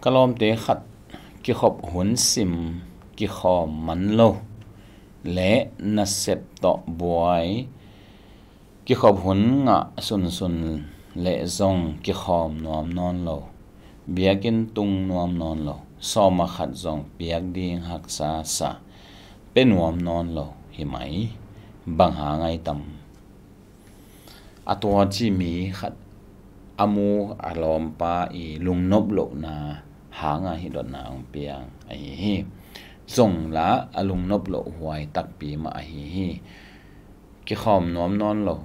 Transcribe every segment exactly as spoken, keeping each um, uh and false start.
Ka lawmte khat, kikhop hun sim, kikhawm man lo, le nasep tawh buai, kikhop hun ngah sunsun le zong kikhawm nuam nawn lo, biakinn tung nuam nawn lo, sawma khat zong piak ding haksa sa, pia nuam nawn lo hi mai, bang hang ai tam? A tua ci mi khat a mu a lawmpa i lungnop lohna hanga hih dotna hong piang ahi hi. Zong la a lungnop loh huai takpi mah ahi hi. Kikhawm nuam nawn lo.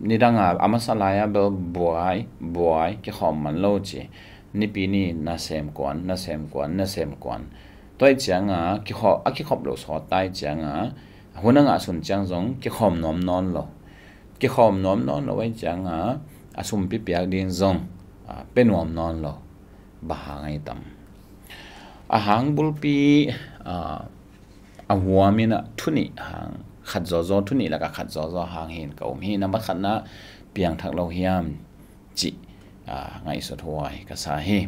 Nidanga a masa lai-a bel buai buai, kikhawm man lo ci. Nipi ni nasem kuan, nasem kuan, nasem kuan. Tua ih cianga kikhop, a kikhop loh sawt ta ih cianga hun a ngah sun ciang zong kikhawm nuam nawn lo. Kikhawm nuam nawn lo ih cianga a sumpi piak ding zong, a, pia nuam nawn lo. Bang hang ai tam? A hang bulpi, a, a huam in a thu nih hang, khat zawzaw, thu nih lakah khat zawzaw hang hi in ka um hi. Nambat khatna, piangthak lo hiam cih, a, ngaihsut huai ka sa hi.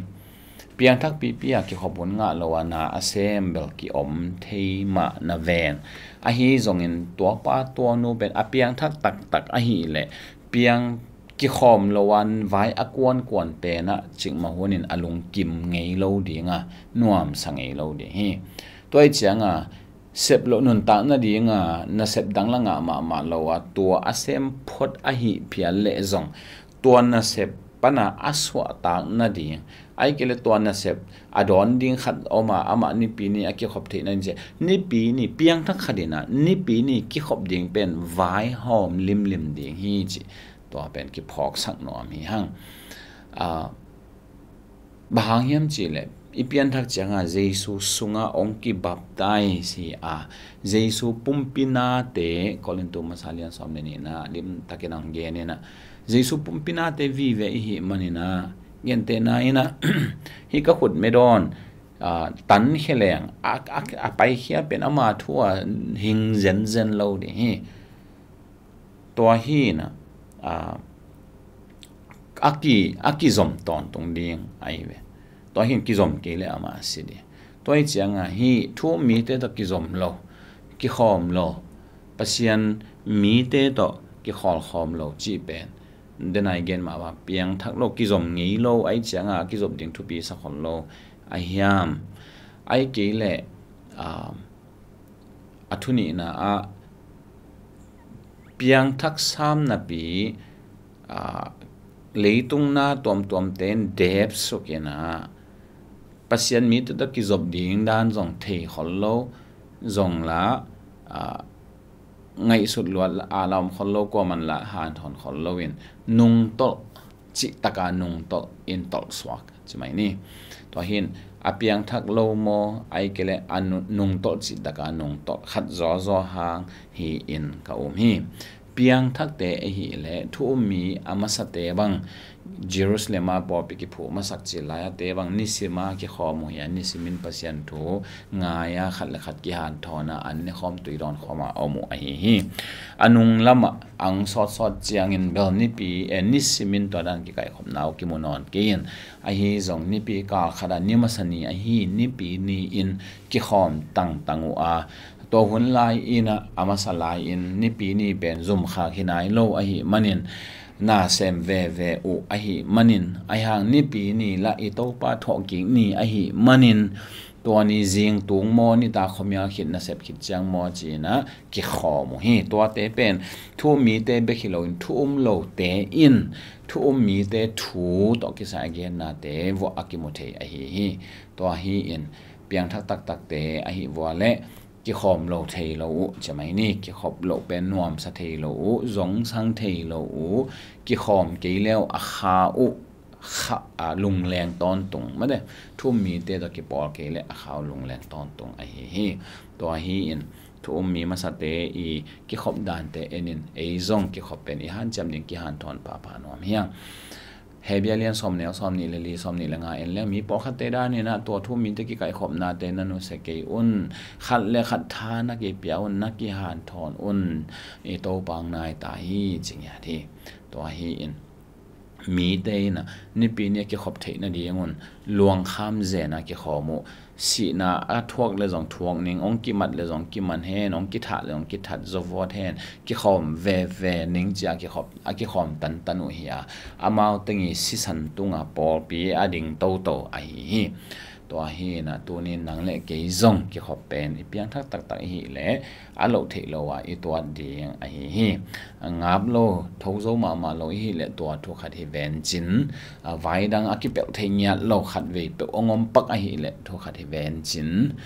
Piangthak pipi a kikhop hun ngah lo a na a sem bel kiom thei mah na ven. Ahi zongin tuapa tuanu pen a piangthak taktak ahih leh piang kikhawm lo a vai a kuankuan pen a cikmah hunin a lungkim ngei lo ding a, nuamsa ngei lo ding hi. Tua ih cianga sep loh nuntak nadinga nasep dang la ngah mahmah lo a, tua a sem phot ahih phial leh zong tua nasep pana a suahtak nading, ai kei le tua nasep a dawn ding khat om a, amah nipi ni a kikhop theih nading ci, nipi ni, piangthak khat in a nipi ni kikhop ding pen vaihawm limlim ding hi ci. Tua pen kiphawksak nuam hi hang. A, bang hang hiam cih leh i pianthak cianga Jesu sunga hong kibaptize hi a, Jesu pumpi nate, Korintu masa lian sawm le nihna limtakin hong gen in a, Jesu pumpi nate vive i hih manin a, gentehna in a, hih ka khut medawn, a, tan khe leng a, a, a paikhia pen ama thu a hing zenzen lo ding hi. Tua hi in a, a, a ki, a kizom tawntung ding ahi ve. Tua hi in kizom kei le amah a si ding. Tua ih cianga hih thu um mite tawh kizom lo, kikhawm lo, Pasian mite tawh kikhawlkhawm lo cih pen, denai gen mah bang piangthak lo, kizom ngei lo, ai cianga kizop ding thupi sa khol lo a hiam? Ai kei leh, a, a thu nihna ah piangthak sam napi, a, leitung na tuamtuamte in dep suk in a, Pasian mite tawh kizop ding dan zong thei khol lo, zong la, a, ngaihsut luat a la om khol lo, kuaman la hanthawn khol lo in nungtolh cih taka nungtolh in tolh suak ci mai ni. Tua hi in a piangthak lo maw, ai kei le a nu-, nungtolh cih taka nungtolh khat zawzaw hang hi in ka um hi. Piangthakte ahih leh thu um mi a masate bang, Jerusalem a pawlpi kiphuh masak cil lai-ate bang nisima kikhawm uh hi a, nisimin Pasian thu ngai-a khat le khat kihanthawn a, an nekhawm tui dawnkhawm a om uh ahi hi. A nung lamah ang sawtsawt ciangin bel nipi, eh, nisimin tua dan kikaihkhopna uh kimu nawn kei in, ahi zong nipi kal khat a ni masa ni ahi nipi ni-in kikhawm tangtang uh a, tua hun lai-in a, a masa lai-in nipi ni pen zumkhak hi nai lo ahi manin, na sem veve uh ahi manin, ahi hang nipi ni la i Topa thawhkik ni ahi manin, tua ni zing tung maw, nitak khuamial khit nasep khit ciang maw ci-in a kikhawm uh hi. Tuate pen thu um mite bek hi loin thu um lote in thu um mite thu tawh kisai a gennate vuah a kimu thei ahi hi. Tua hi in piangthak taktakte ahi vua le kikhawm lo thei lo uh ci mai ni. Kikhop loh pen nuamsa thei lo uh, zongsang thei lo uh, kikhawm kei le uh a kha uh kha, a, lungleng tawntung mate. Thu um mite tawh kipawl kei le a kha uh lungleng tawntung ahi hi. Tua hi in thu um mi masate i kikhop dante en in, ei zong kikhop pen i hanciam ding kihanthawn phapha nuam hi hang. Hebru lian sawm neu sawm nih le li, sawm nih le nga en leng, mi pawlkhatte dan in a tua thu um mite kikaihkhopnate na nusia kei un, khat le khat tha na kipia un, na kihanthawn un, i Topa hong nai ta hi ci ngiat hi. Tua hi in mite in ah nipi ni a kikhop theih nadingun luangkham zen a kikhawm uh. Sihna a thuak le zong thuak ning, hong kimat le zong kiman hen, hong kithah le zong kithat zawvawt hen, kikhawm veve ning ci a kikhop, a kikhawm tantan uh hi a, amau teng i sisan tungah pawlpi a ding toto ahi hi. Tua hi in ah tuni nang le kei zong kikhop pen i piangthak taktak i hih leh a loh theih lo a i tuat ding ahi hi. A ngap lo, tho zo mahmah lo i hih leh tua thu khat hi vencin, a vai dang a kipelh thei ngiat lo khat vei peuh hong om pak ahih leh thu khat hi vencin.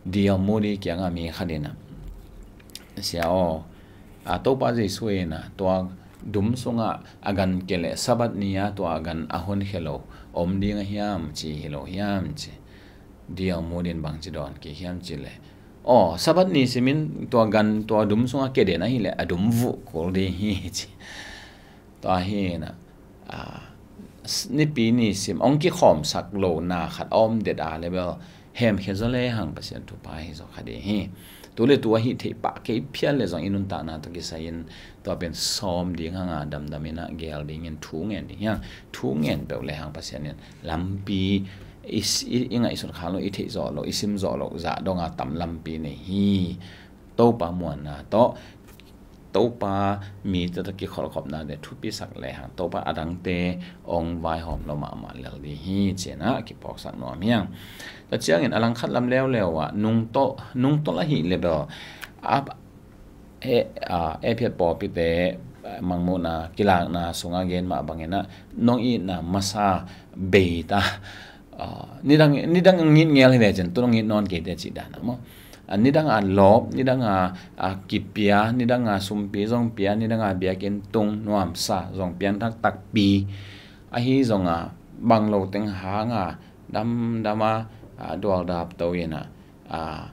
D L Moody kiangah mi khat in ah, "Sia aw, a Topa Jesu in ah tua dum sungah a gan ke leh Sabbath ni a tua a gan a honkhia lo om ding a hiam, ci hi lo hiam?" ci. D L Moody in bangci dawn kik hiam cih leh, "Aw, Sabbath ni simin tua gan tua dum sungah ke den ahih leh a dum vuh kul ding hi," ci. Tua hi in ah, a, s-, nipi ni sim hong kikhawmsak lo na khat a om det a leh bel hemkhia zaw lehang Pasian thupha hi zaw kha ding hi. Tu le tu ahi theih pah kei phial le zong i nuntakna tawh kisai in tua pen sawm ding hang a, damdam in ah gel dingin thu ngen ding hi hang. Thu ngen peuh lehang Pasian in lampi i, i, i ngaihsut kha lo, i theih zawh lo, i sim zawh lo zah dong a tam lampi nei hi. Topa muanna tawh, Topa mite tawh kikholhkhopna le thupisak lehang Topa a dangte hong vaihawm lo mahmah lel ding hi, ci in ah kiphawksak nuam hi hang. Tua ciangin a langkhat lam leuleu ah nungtolh, nungtolh ahih leh bel a, e, a, Ephet pawlpite mangmuhna kilakna sungah gen mah bangin ah nong itna masa bei ta. A, nidang, nidang ngit ngel hi lecin tu nong it nawn kei te cih dan ah maw. A, nidang a lawp, nidang a, a kipia, nidang a sumpi zong pia, nidang a biakinn tung nuamsa zong piangthak takpi ahi zong a, bang lo teng hang a damdam a, a dualdap to in ah, a,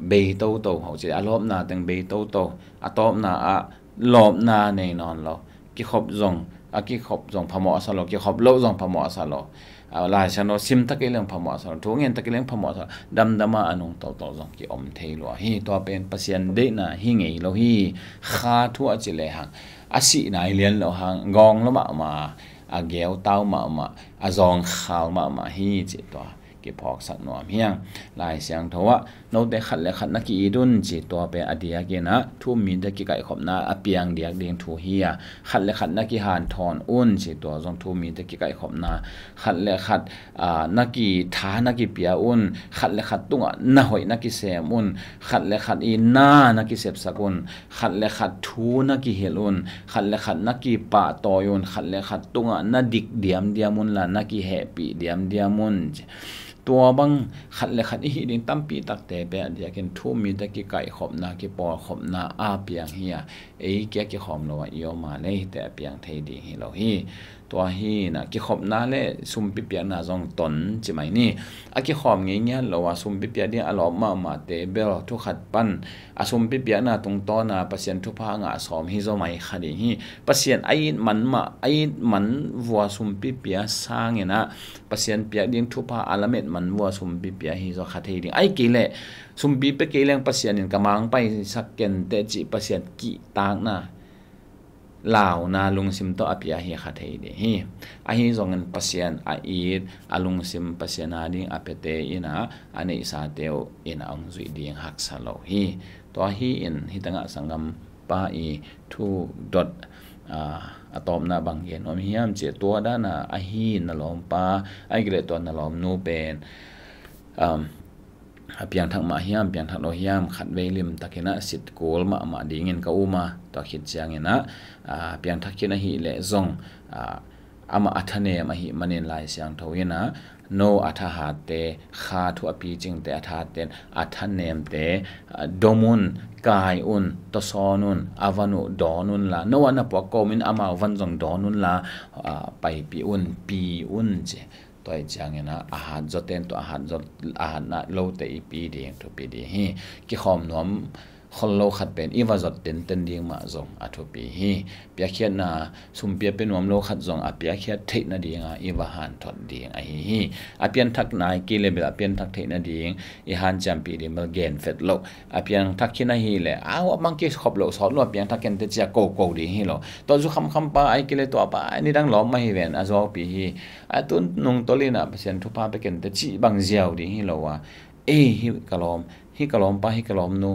bei toto ho ci, a lawpna teng bei toto, a tawpna ah lawpna nei nawn lo. Kikhop zong, a kikhop zong phamawh a sa lo, kikhop loh zong phamawh a sa lo. A, Lai Siangtho sim ta kei leng phamawh a sa lo, thu ngen ta kei leng phamawh a sa lo. Damdam a a nungtolhtolh zong kiom thei lua hi. Tua pen Pasian deihna hi ngei lo hi. Kha thu a ci lehang a sihna hi lian lo hang, gawng lo mahmah, a geutau mahmah, a zawngkhal mahmah hi, ci tua kiphawksak nuam hi hang. Lai Siangtho ah note khat le khat na ki-it un, ci tua pen a diakin ah thu-um mite kikaihkhopna a piang diak ding thu hi a, khat le khat na kihanthawn un, ci tua zong thu-um mite kikaihkhopna, khat le khat, a, na kitha na kipia un, khat le khat tungah na hoih na kisem un, khat le khat i na na kisepsak un, khat le khat thu na kihilh un, khat le khat na kipahtawi un, khat le khat tungah na dik diamdiam unla na kihehpih diamdiam un. Tua bang khat le khat i hih ding tampi takte pen a diakin thu-um mite kikaihkhopna, kipawlkhopna a piang hi a, ei kia kikhawm lo a i om a leh hihte a piang thei ding hi lo hi. Tua hi in ah kikhopna le sumpi piakna zong ton ci mai ni. A kikhawm ngei ngiat lo a sumpi piak ding a lawp mahmahte bel thu khat pan a sumpi piakna tungtawn a Pasian thupha ngah sawm hi zaw mai kha ding hi. Pasian a it man mah, a it man vua sumpi pia sangin ah Pasian piak ding thupha a lamet man vua sumpi pia hi zaw kha thei ding. Ahih kei leh sumpi pia kei leng Pasian in ka mangpaisak kenteh cih Pasian kihtakna launa lungsim tawh a pia hi kha thei ding hi. Ahi zongin Pasian a it, a lungsim Pasian a ding a piate in ah, a neihsate uh in ah hong zuih ding haksa lo hi. Tua hi in hih tangah sanggampa i thu dot, a, a tawpna bang gen om hiam cih, tua dan a ahi na lawmpa, ahih kei leh tua na lawmnu pen, um, a piangthak mah hiam, piangthak lo hiam, khatvei limtakin ah sit kul mahmah dingin ka um a, tua khit ciangin ah, a, piangthak khin ahih leh zong, a, amah a thanem ahih manin Lai Siangtho in ah, no a thahatte kha thu a picingte a thahatte a thanemte, a, dom un, kai un, tawsawn un, a van uh dawn unla, no a na puak kawmin amau van zong dawn unla, a, paipih un, pi un ci. Tua hi ciangin ah, a hat zawte in tua a hat zawh, a hat lote i pi ding, thupi ding hi. Kikhawm nuam khol lo khat pen i va zot tenten ding mah zong a thupi hi. Piakkhiatna, sumpia pe nuam lo khat zong a piakkhiat theih nadinga i va hanthot ding ahi hi. A pianthak nai kei le bel a pianthak theih nading i hanciampih ding bel gen fet lo. A piangthak khin ahi le a huap mang kei khop lo sawt lo a piangthak kente cia koko ding hi lo. Tua zu khamkham pa ai kei le tua pa ai nidang lawm mah hi ven a zuaupi hi. A tun nungtol inah Pasian thupha pe kente cih bang ziau ding hi lo a. Ei, hi ka lawm, hi ka lawm pa, hi ka lawm nu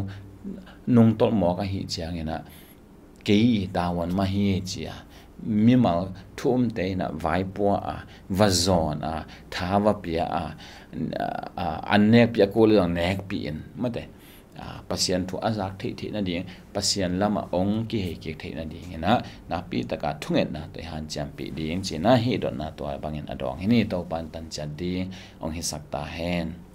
nungtolh mawk ahi cianginah kei i tavuan mah hi cia mimal thu umte inah vaipua a, va zawn a, tha va pia a, a, an nekpih a kul zong nekpih in mate, a, Pasian thu a zak theih theih nading, Pasian lamah ong kihei kik theih nadinginah nakpi taka thungetna tua i hanciampih ding cinah hih dotna tua bangin a dawng hi ni. Topan tanciat ding ong hisak ta hen.